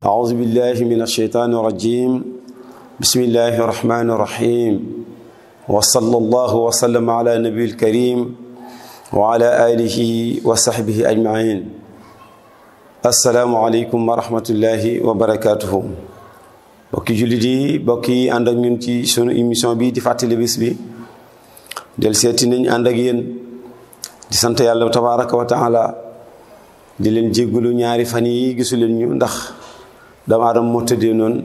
أعوذ بالله من الشيطان الرجيم بسم الله الرحمن الرحيم وصلى الله وسلم على النبي الكريم وعلى آله وصحبه أجمعين السلام عليكم ورحمة الله وبركاته bokki jullit yi bokki ànd ak ñun ci sunu émission bi di fàttali bis bi del seeti nañ ànd ak yéen di sant yàlla tabaraka wa taala di leen jéggulu ñaari fan yi gisu leen ñu ndax doomu aadama moo tëddee noonu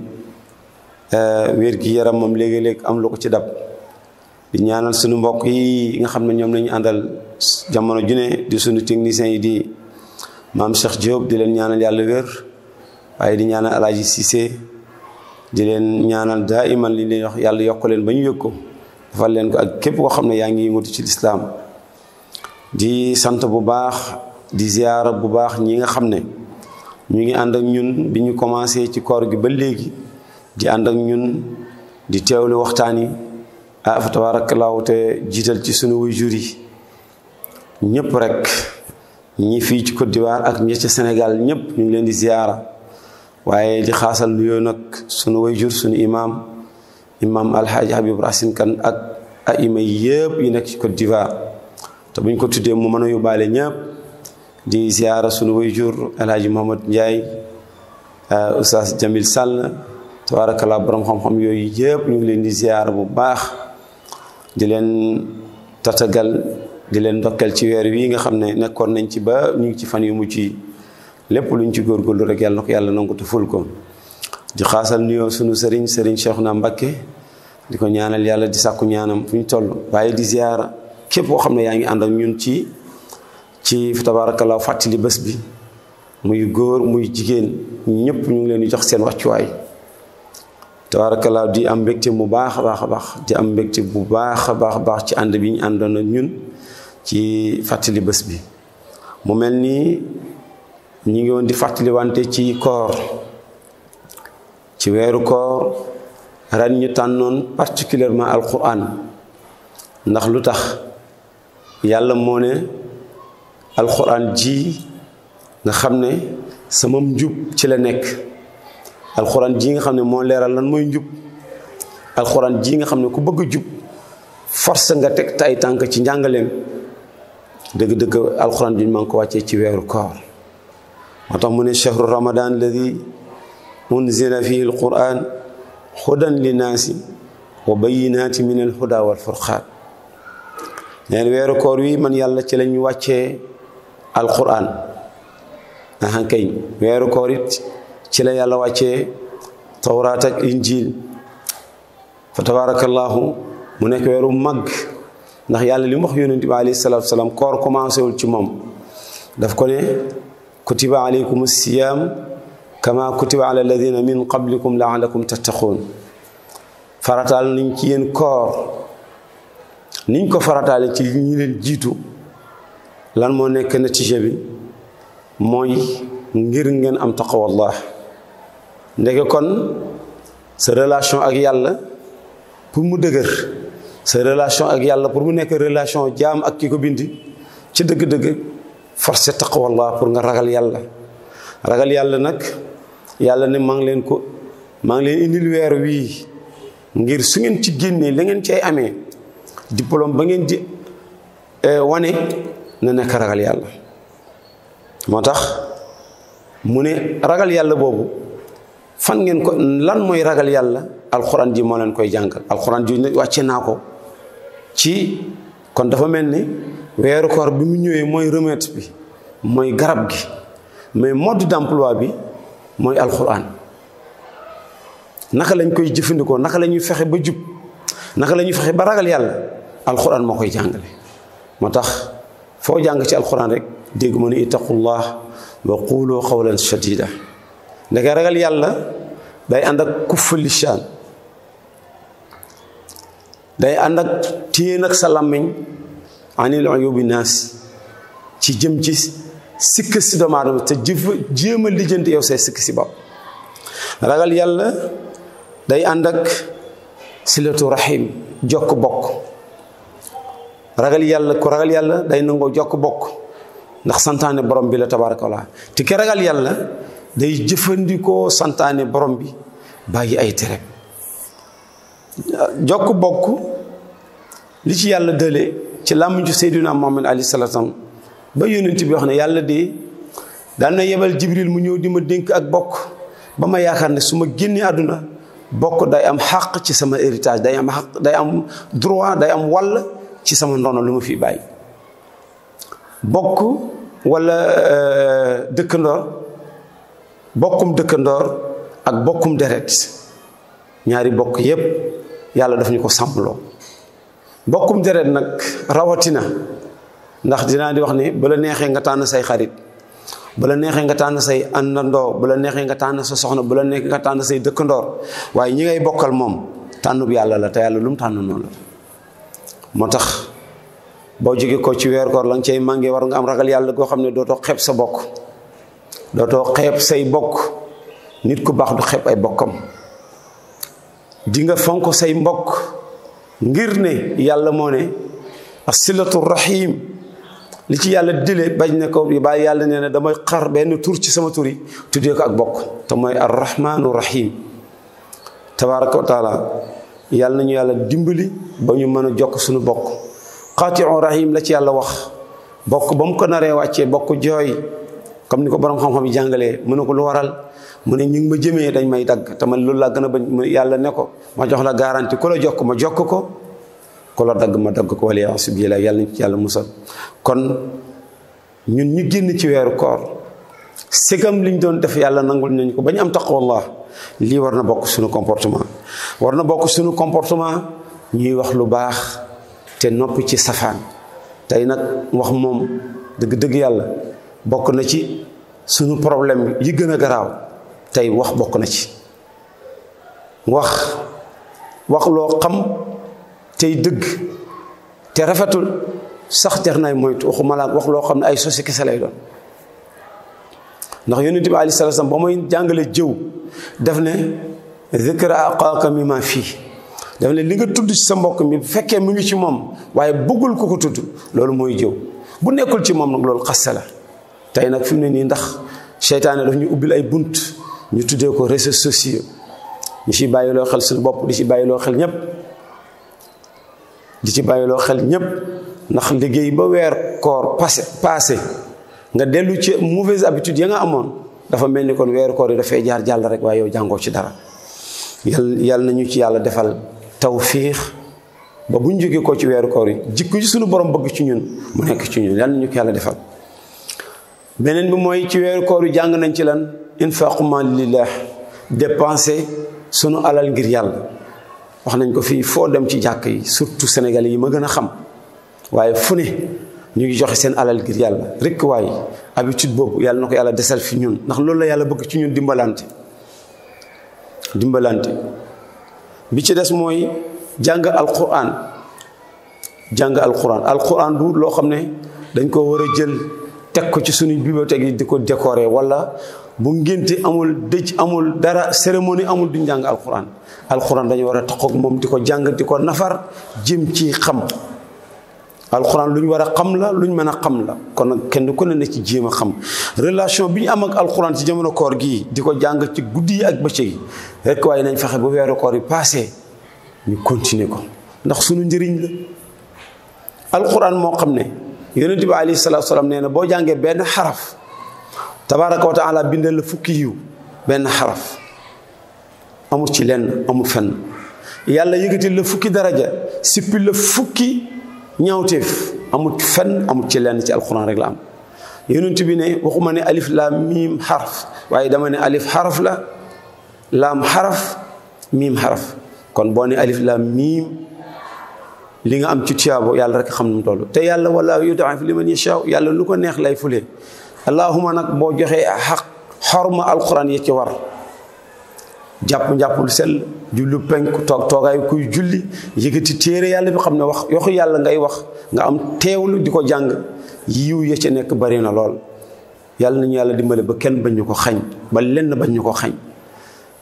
wér gi yaram moom léegi-léeg am lu ko ci dab di ñaanal sunu mbokk yi nga xam ne ñoom lañu àndal jamono ju ne di sunu techniciens yi di maam Cheikh Diop di leen ñaanal yàlla wér waaye di ñaanal Alaaji Cissé di leen ñaanal daa iman li leen wax yàlla yokk leen ba ñu yëg ko defal leen ko ak képp koo xam ne yaa ngi yëngatu ci lislaam di sant bu baax di ziyaara bu baax ñi nga xam ne ñu ngi ànd ak ñun bi ñu commencé ci koor gi ba léegi di ànd ak ñun di teewlu waxtaan yi fa tabaarakallaahu te jiital ci sunu waajur yi ñëpp rek ñi fii ci Côte d'Ivoire ak ñi ci Sénégal ñëpp ñu ngi leen di ziyaara waaye di xaasal nuyoo nag sunu waajur sunu imam alxaaji Habib Racine Kane ak aima yëpp yi nekk ci Côte d'Ivoire te buñ ko tuddee mu mën a yóbbaale ñëpp di ziyaara sunu waajur El Hadji Mohamed Ndiaye Oustaz Jamil Sall tabaarakallaa borom xam-xam yooyu yëpp ñu ngi leen di ziyaara bu baax di leen tatagal di leen ndokkeel ci weer wi nga xam ne nekkoon nañ ci ba ñu ngi ci fan yu mujj yi lépp luñ ci góorgóorlu rek yàlla na ko yàlla nangu te ful ko di xaasal nuyoo sunu sëriñ Cheikhouna Mbacké di ko ñaanal yàlla di sàkku ñaanam fu ñu toll waaye di ziyaara képp koo xam ne yaa ngi ànd ak ñun ci tabaarakallaa fàttali bés bi muy góor muy jigéen ñëpp ñu ngi leen di jox seen wàccuwaay tabaarakallaa di am mbégte mu baax a baax a baax di am mbégte bu baax a baax ci ànd bi ñu àndoon ak ñun ci fàttali bés bi mu mel ni ñu ngi woon di fàttali wante ci koor ci weeru koor ren ñu tànnoon particulièrement alquran ndax lu tax yàlla moo ne alquran ji nga xam ne sama njub ci la nekk alquran ji nga xam ne moo leeral lan mooy njub alquran ji nga xam ne ku bëgg a jub force nga teg tay tànk ci njàngaleem dëgg-dëgg alquran ji maa ngi ko wàccee ci weeru koor moo tax mu ne chahru ramadan alladi unzila fihi alquran hudan linnaasi wa bayinaati min alhuda wal furqaan neen weeru koor wi man yàlla ci lañu wàccee alquran kay weeru koor it ci la yàlla wàccee tawraat ak injil fa tabaarakallaahu mu nekk weeru mag ndax yàlla li mu wax yonent bi alayhi salaatu wasalaam koor commencé wul ci moom daf ko ne kutiba alaykum siyaam kama kutiba ala alladina min qablikum laalakum tattaquun farataal nañ ci yéen koor niñ ko farataale ci ñi leen jiitu lan moo nekk natiija bi mooy ngir ngeen am taqwallah ndeke kon sa relation ak yàlla pour mu dëgër sa relation ak yàlla pour mu nekk relation jaam ak ki ko bindi ci dëgg-dëgg forcé taqwallah pour nga ragal yàlla nag yàlla ne maa ngi leen indil weer wii ngir su ngeen ci génnee la ngeen cay amee diplôme ba ngeen di wane na nekk ragal yàlla moo tax mu ne ragal yàlla boobu fan ngeen ko lan mooy ragal yàlla alxuraan ji moo leen koy jàngal alxuraan ji wàcce naa ko ci kon dafa mel ni weeru koor bi mu ñëwee mooy remède bi mooy garab gi mais mode d'emploi bi mooy alxuraan. naka lañ koy jëfandikoo, naka la ñuy fexe ba jub, naka la ñuy fexe ba ragal yàlla, alxuraan moo koy jàngale. moo tax foo jàng ci alxuraan rek dégg mu ne ittaqullah wa qulu qawlan shadida. ndeke ragal yàlla day ànd ak kuffu lisaan, day ànd ak téye nag sa làmmiñ anil uyubi naas, ci jëm ci sikk si doomu aadama te jéem a lijjanti yow say sikk si bopp. ragal yàlla day ànd ak silatu rahim, jokk bokk. ragal yàlla ku ragal yàlla day nangoo jokk bokk ndax santaane borom bi la tabaaraka wa taala. te ki ragal yàlla day jëfandikoo santaane borom bi bàyyi ay tere. jokk bokk li ci yàlla dële ci làmmiñu Seydina Muhammad alayhi salaatu wa salaam ba yonent bi wax ne yàlla de daan na yebal Jibril mu ñëw di ma dénk ak bokk ba ma yaakaar ne su ma génnee àdduna bokk day am xàq ci sama héritage, day am xàq, day am droit, day am wàll ci sama ndono lu ma fi bàyyi. bokk wala dëkkandoor, bokkum dëkkandoor ak bokkum deret, ñaari bokk yépp yàlla daf ñu ko sàmploo. bokkum deret nag rawatina, ndax dinaa di wax ne bala neexee nga tànn say xarit, bala neexee nga tànn say àndandoo, bala neexee nga tànn sa soxna, bala neexee nga tànn say dëkkandoor, waaye ñi ngay bokkal moom tànnub yàlla la, te yàlla lu mu tànn noonu la. moo tax boo jógee ko ci weeru koor la nga cay màngee war nga am ragal yàlla goo xam ne dootoo xeeb sa bokk, dootoo xeeb say bokk. nit ku baax du xeeb ay bokkam. di nga fonk say mbokk ngir ne yàlla moo ne as-silatu rahim, li ci yàlla dile bañ ne ko bàyyi yàlla nee na damay xar benn tur ci sama tur yi tuddee ko ak bokk, te mooy ar-rahmanu rahim tabaraka wa taala. yàlla nañu yàlla dimbali ba ñu mën a jokk suñu bokk. qaati'u rahim la ci yàlla wax. bokk ba mu ko naree wàccee bokk jooy, comme ni ko borom xam-xam yi jàngalee, mu ne ko lu waral, mu ne ñu ngi ma jëmee dañ may dagg, te man loolu laa gën a bañ. yàlla ne ko ma jox la garantie, ku la jokk ma jokk ko, ku la dagg ma dagg ko, wala yaasu bi la yàlla nañ ci yàlla musal. kon ñun ñu génn ci weeru koor, segam liñ doon def yàlla nangul nañ ko ba ñu am taqwallah, lii war na bokk suñu comportement. war na bokk suñu comportement ñuy wax lu baax te noppi ci safaan. tey nag wax moom dëgg-dëgg yàlla bokk na ci suñu problème yi gën a garaaw. tey wax bokk na ci. wax loo xam tey dëgg te rafetul sax jar nay moytu, waxuma la wax loo xam ne ay sosi kese lay doon. ndax yonent bi alayhi salaam ba muy jàngale jëw daf ne zikra aqaaka mimma fii, daf ne li nga tudd ci sa mbokk mi bu fekkee mu ngi ci moom waaye bëggul ko ko tudd, loolu mooy jëw. bu nekkul ci moom nag loolu xaste la. tey nag fi mu ne nii ndax seytaane daf ñu ubbil ay bunt, ñu tuddee ko réseaux sociaux, ñu ci bàyyiloo xel suñu bopp, di ci bàyyiloo xel ñépp, di ci bàyyiloo xel ñépp. ndax liggéey ba weer koor passé nga dellu ci mauvaise habitude ya nga amoon, dafa mel ni kon weeru koor yi dafay jaar jàll rek, waaye yow jàngoo ci dara. yàlla nañu ci yàlla defal tawfiix ba bu ñu jógee ko ci weeru koor yi jikko ci suñu borom bëgg ci ñun mu nekk ci ñun, yàlla nañu ko yàlla defal. beneen bi mooy ci weeru koor yi jàng nañ ci lan infaqu ma lillah, dépenser sunu alal ngir yàlla. wax nañ ko fii, foo dem ci jàkk yi surtout sénégalais yi ma gën a xam, waaye fu ne ñu ngi joxe seen alal ngir yàlla rekk. waaye habitude boobu yàlla na ko yàlla desal fi ñun, ndax loolu la yàlla bëgg ci ñun, dimbalante. bi ci des mooy jàng alquran. alquran du loo xam ne dañ ko war a jël teg ko ci suñu bibliothèque yi di ko décorer, wala bu ngénte amul, dëj amul, dara cérémonie amul duñ jàng alquran dañu war a taxoog moom di ko jàng, di ko nafar, jëm ci xam. alxuraan lu ñu war a xam la, lu ñu mën a xam la. kon nag kenn ku ne na ci jéem a xam relation bi ñu am ak alxuraan ci jamono koor gii, di ko jàng ci guddi yi ak bëccëg yi rek. waaye nañ fexe ba weeru koor yi passé ñu continuer ko, ndax suñu njëriñ la. alxuraan moo xam ne yonent bi alayhi salaatu salaam nee na boo jàngee benn xaraf, tabaaraka wa taala bindal la fukki yiw. benn xaraf amul ci lenn, amul fenn. yàlla yëgatil la fukki daraja, sippil la fukki ñaawteef, amul fenn, amul ci lenn, ci alxuraan rek la am. yonent bi ne waxuma ne alif laam miim xaraf waaye dama ne alif xaraf la laam xaraf miim xaraf kon boo ne alif laam miim li nga am ci tiyaabo yàlla rek xam nu mu toll te yàlla wallaahu yudaa'ifu liman yashaa yàlla lu ko neex lay fulee allahuma nag boo joxee xaq xorma alquran yi ci war jàpp lu sell jullu penk toogaay kuy julli yëkkati téere yàlla bi xam ne wax yoxu yàlla ngay wax nga am teewlu di ko jàng yiw ya ci nekk bari na lool yàlla nañu yàlla dimbale ba kenn bañ ñu ko xañ ba lenn bañ ñu ko xañ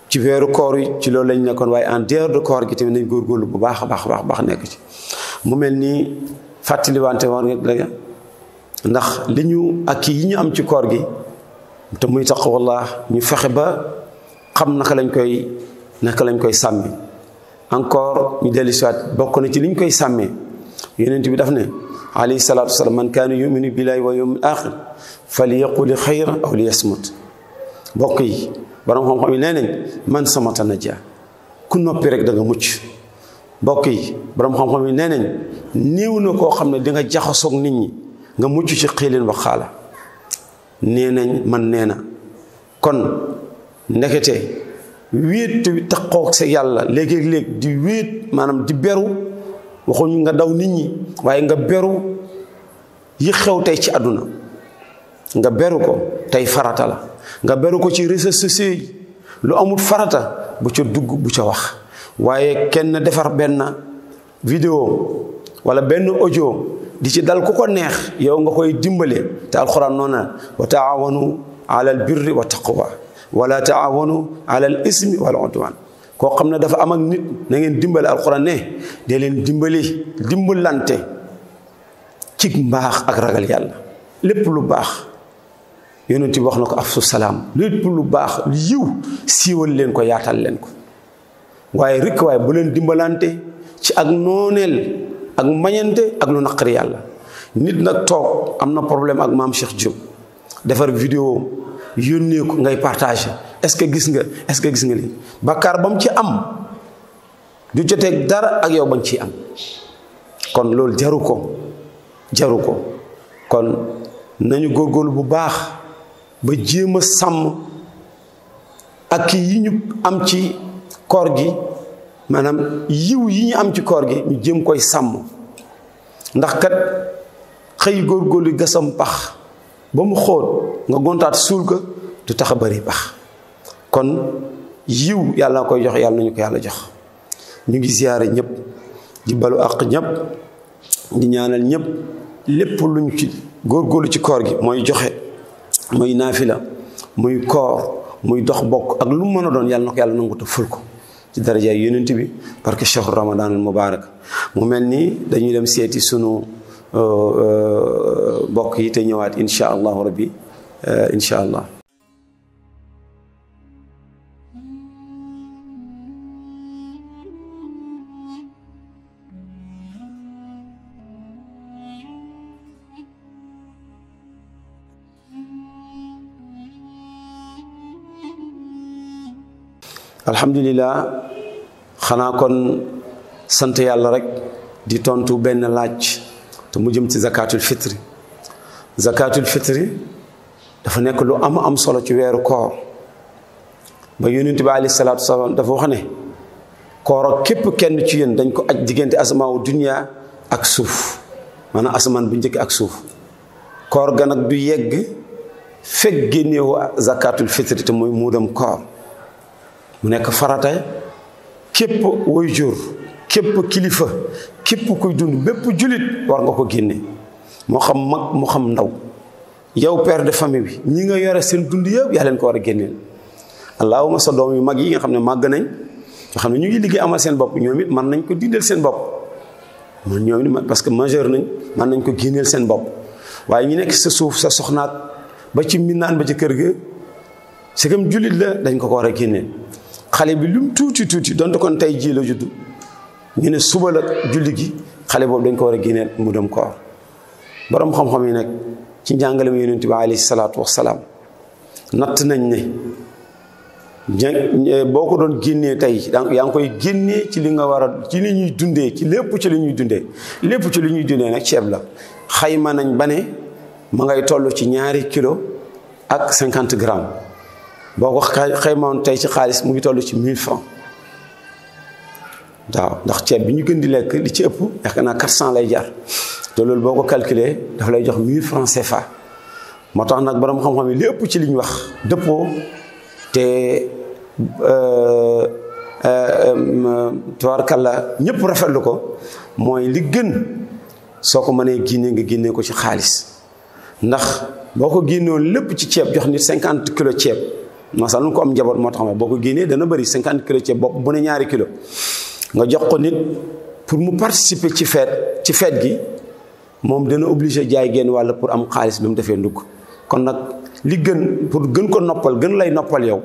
ci weeru koor yi ci loolu lañ nekkoon waaye en dehors de koor gi tamit nañ góorgóorlu bu baax a baax nekk ci mu mel nii fàttaliwante war nga ndax li ñu ak yi ñu am ci koor gi te muy taqwallah ñu fexe ba xam naka lañ koy sàmmi encore ñu dellu siwaat bokk na ci liñ koy sàmmee yonent bi daf ne alayhi salaatu wasalaam man kaana yuminu billahi wa yawmil axir falyaqul xayran aw liyasmut bokk yi borom xam-xam yi nee nañ man samata najaa ku noppi rek da nga mucc bokk yi borom xam-xam yi nee nañ néew na koo xam ne di nga jaxasoog nit ñi nga mucc ci xiilin wa xaala nee nañ man nee na kon ndekete wéet taqoog sa yàlla léegi-léeg di wéet maanaam di beru waxuñu nga daw nit ñi waaye nga beru yi xew tey ci àdduna nga beru ko tey farata la nga beru ko ci réseaux sociaux yi lu amul farata bu ca dugg bu ca wax waaye kenn defar benn vidéo wala benn audio di ci dal ku ko neex yow nga koy dimbale te alxuraan noona wa taawanu ala al birri wa taqwa wala taawanu ala al ismi wal udwan koo xam ne dafa am ak nit na ngeen dimbale alxuraan ne dee leen dimbalante ci mbaax ak ragal yàlla lépp lu baax yonent bi wax na ko afsu salaam lépp lu baax yiw siiwal leen ko yaatal leen ko waaye rek waaye bu leen dimbalante ci ak nooneel ak mañante ak lu naqari yàlla nit nag toog am na problème ak maam Cheikh Diop defar vidéo yónnee ko ngay partagé est-ce que gis nga lii bakkaar ba mu ci am du joteeg dara ak yow bañ ciy am kon loolu jaru ko kon nañu góorgóorlu bu baax ba jéem a sàmm ak yi ñu am ci koor gi maanaam yiw yi ñu am ci koor gi ñu jéem koy sàmm ndax kat xëy góorgóorlu gasam pax ba mu xóot nga gontaat suul ko du tax a bari pax kon yiw yàlla na koy jox yàlla nañu ko yàlla jox ñu ngi ziyaare ñëpp di balu àq ñëpp di ñaanal ñëpp lépp luñ ci góorgóorlu ci koor gi mooy joxe muy naafila muy koor muy dox bokk ak lu mu mën a doon yàlla na ko yàlla nangu te ful ko ci darajaay yonent bi parce que shahru ramadan al mubarak mu mel ni dañuy dem seeti sunu bokk yi te ñëwaat insha allahu rabbi insha allah alhamdulillah xanaa kon sant yàlla rek di tontu benn laaj te mu jëm ci zakatul fitri dafa nekk lu am solo ci weeru koor ba yonent bi alayhi salaatu wasalaam dafa wax ne koor ak képp kenn ci yéen dañ ko aj diggante asamaawu dunya ak suuf maanaam asamaan bu njëkk ak suuf koor ga nag du yegg fekk génneewu zakatul fitri te mooy muudam koor mu nekk farata képp waajur képp kilifa képp kuy dund bépp julit war nga ko génne moo xam mag moo xam ndaw yow père de famille bi ñi nga yore seen dund yëpp yaa leen ko war a génneel allahuma sa doom yu mag yi nga xam ne màgg nañ nga xam ne ñu ngi liggéey amal seen bopp ñoom it mën nañ ko dindeel seen bopp man ñoom it parce que majeur nañ mën nañ ko génneel seen bopp waaye ñu nekk sa suuf sa soxnaat ba ci mbindaan ba ci kër ga c'est comme julit la dañ ko war a génneel xale bi lu mu tuuti donte kon tey jii la judd ñu ne suba la julli gi xale boobu dañ ko war a génneel mu dem koor borom xam-xam yi nag ci njàngale mi yonent bi alayhi salaatu wasalaam natt nañ ne boo ko doon génnee tey yaa ngi koy génnee ci li nga war a ci li ñuy dundee ci lépp ci li ñuy dundee nag ceeb la xayma nañ ba ne ma ngay toll ci 2 kilo ak 50 grammes boo ko xaymoon tey ci xaalis mu ngi toll ci 1000 francs waaw ndax ceeb bi ñu gën di lekk li ci ëpp yaakaar naa 400 lay jar te loolu boo ko calculer dafa lay jox 1000 francs CFA moo tax nag borom xam-xam yi li ëpp ci li ñu wax dëppoo te tabaarkalla ñëpp rafetlu ko mooy li gën soo ko mënee génnee nga génnee ko ci xaalis ndax boo ko génnoon lépp ci ceeb jox nit 50 kilos ceeb masalan ko am njaboot moo tax ma boo ko génnee dana bëri 50 kilos ceeb bopp bu ne 2 kilos nga jox ko nit pour mu participer ci feet gi moom dana obligé jaay genn wàll pour am xaalis bi mu defee ndugg kon nag li gën pour gën ko noppal gën lay noppal yow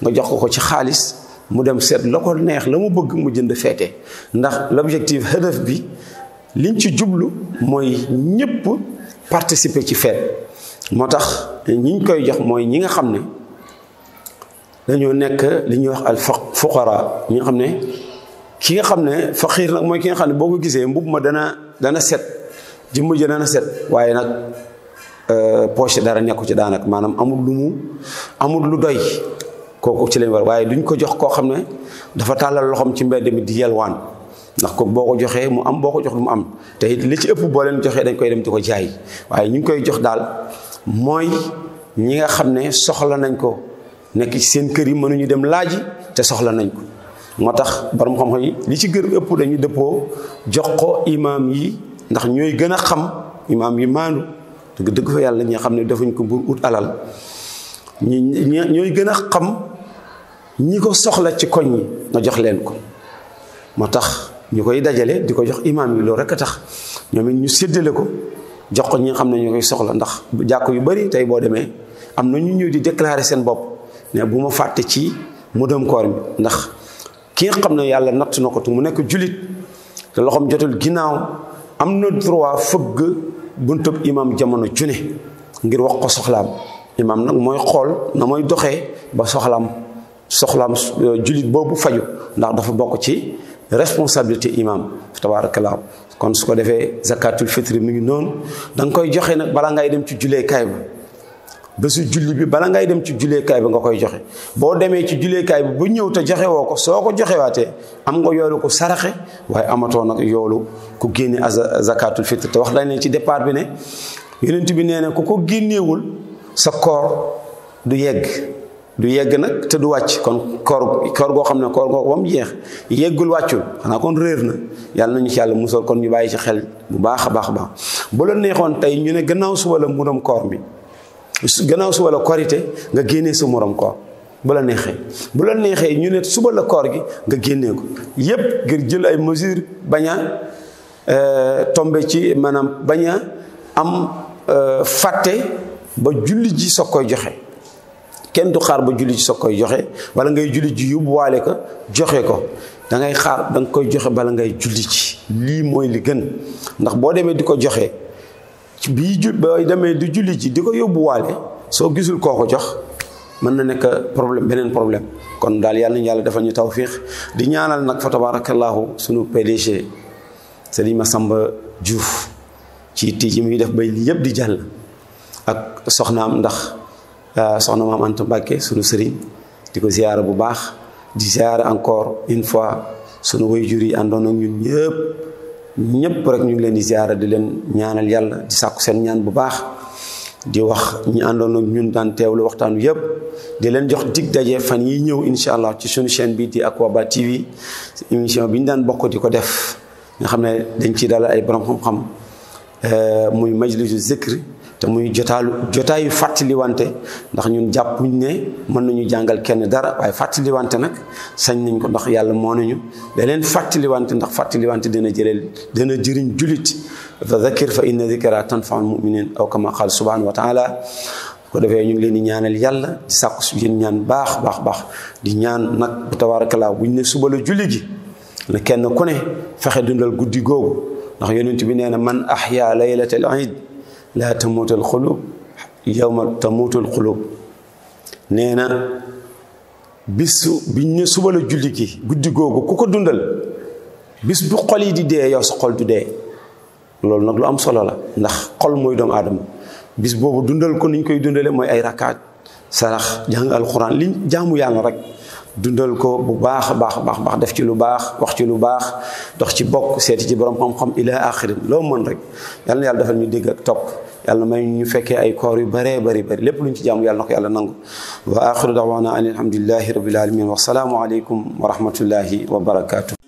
nga jox ko ci xaalis mu dem seet la ko neex la mu bëgg mu jënd feete ndax l'objectif hadaf bi liñ ci jublu mooy ñëpp participer ci feet moo tax ñiñ koy jox mooy ñi nga xam ne dañoo nekk li ñuy wax al fuqara ñi nga xam ne ki nga xam ne faqiir nag mooy ki nga xam ne boo ko gisee mbubb ma dana set jëmm ji dana set waaye nag poche dara nekku ci daanaka maanaam amul lu doy kooku ci lañ war waaye duñ ko jox koo xam ne dafa tàllal loxoom ci mbedd mi di yelwaan ndax ko boo ko joxee mu am boo ko jox du mu am te it li ci ëpp boo leen joxee dañ koy dem di ko jaay waaye ñu ngi koy jox daal mooy ñi nga xam ne soxla nañ ko nekk ci seen kër yi mënuñu dem laaji te soxla nañ ko moo tax borom xam-xam yi li ci gën ëpp dañuy dëppoo jox ko imaam yi ndax ñooy gën a xam imaam yi maandu dëgg fa yàlla ñi nga xam ne defuñ ko pour ut alal ñooy gën a xam ñi ko soxla ci koñ yi nga jox leen ko moo tax ñu koy dajale di ko jox imaam yi loolu rek a tax ñoom it ñu séddale ko jox ko ñi nga xam ne ñoo koy soxla ndax jàkk yu bari tey boo demee am na ñu ñëw di déclarer seen bopp ne bu ma fàtte ci mudam koor mi ndax ki nga xam ne yàlla natt na ko te mu nekk julit te loxoom jotul ginnaaw am na droit fëgg buntub imaam jamono june ngir wax ko soxlaam imaam nag mooy xool na mooy doxee ba soxlaam julit boobu faju ndax dafa bokk ci responsabilité imaam tabaarakallaa kon su ko defee zakatul fitri mi ngi noonu da nga koy joxe nag bala ngay dem ci juleekaay ba bésu julli bi bala ngay dem ci juleekaay ba nga koy joxe boo demee ci juleekaay bi ba ñëw te joxe woo ko soo ko joxewaatee am nga yoolu ko saraxe waaye amatoo nag yoolu ku génne zakatul fitri te wax dañ leen ci départ bi ne yonent bi nee na ku ko génneewul sa koor du yegg nag te du wàcc kon koor goo xam ne koor goo ba mu jeex yeggul wàccul xanaa kon réer na yàlla nañu ci yàlla musal kon ñu bàyyi ci xel bu baax a baax a baax bu la neexoon tey ñu ne gannaaw suba la muram koor mi gannaaw suba la korite nga génnee sa muram koor bu la neexee ñu ne suba la koor gi nga génnee ko yépp ngir jël ay mesures bañ a tombe ci maanaam bañ a am fàtte ba julli ji soog koy joxe kenn du xaar ba julli ji soog koy joxe wala ngay julli ji yóbbuwaale ko joxe ko da ngay xaar da nga koy joxe bala ngay julli ji lii mooy li gën ndax boo demee di ko joxe booy demee di julli ji di ko yóbbuwaale soo gisul koo ko jox mën na nekk problème beneen problème kon daal yàlla nañu yàlla defal ñu tawfiix di ñaanal nag fa tabaarakallaahu sunu PDG Serigne Massamba Diouf ci tii ji muy def bay li yëpp di jàll ak soxnaam ndax soxna maam Anta Mbàkke sunu sëriñ di ko ziyaara bu baax di ziyaara encore une fois sunu waajur yi àndoon ak ñun ñëpp rek ñu ngi leen di ziyaara di leen ñaanal yàlla di sàkku seen ñaan bu baax di wax ñi àndoon ak ñun daan teewlu waxtaanu yëpp di leen jox dig daje fan yi ñëw incha allah ci sunu chaîne bi di Akwaba TV émission bi ñu daan bokk di ko def nga xam ne dañ ci dalal ay borom xam-xam muy majlisu zikri te muy jotaayu fàttaliwante ndax ñun jàppuñ ne mën nañu jàngal kenn dara waaye fàttaliwante nag sañ nañ ko ndax yàlla moo nañu da leen fàttaliwante ndax fàttaliwante dina jëriñ julit fa zakir fa inna zikra tanfaul muminin aw kama qaal subhanahu wa taala ko defee ñu ngi leen di ñaanal yàlla di sàkku su yéen ñaan baax di ñaan nag bu tabarakallah buñ ne suba la julli gi ne kenn ku ne fexe dundal guddi googu ndax yonent bi nee na man ahya laylatal iid laa tamuutul xulub yawma tamuutul xulub nee na biñ ne suba la julli gi guddi googu ku ko dundal bis bu xol yi di dee yow sa xol du dee loolu nag lu am solo la ndax xol mooy doomu aadama bis boobu dundal ko niñ koy dundale mooy ay rakaat sarax jàng alxuraan li jaamu yàlla rek dundal ko bu baax a baax a baax def ci lu baax wax ci lu baax dox ci bokk seeti ci borom xam-xam ila axirin loo mën rek yàlla na yàlla defal ñu dégg ak topp yàlla may ñu fekkee ay koor yu bëree bëri lépp luñ ci jaamu yàlla na ko yàlla nangu wa axiru dawaana an alhamdulillahi rabbil alamin wa salaamu aleykum wa rahmatullahi wa barakatuh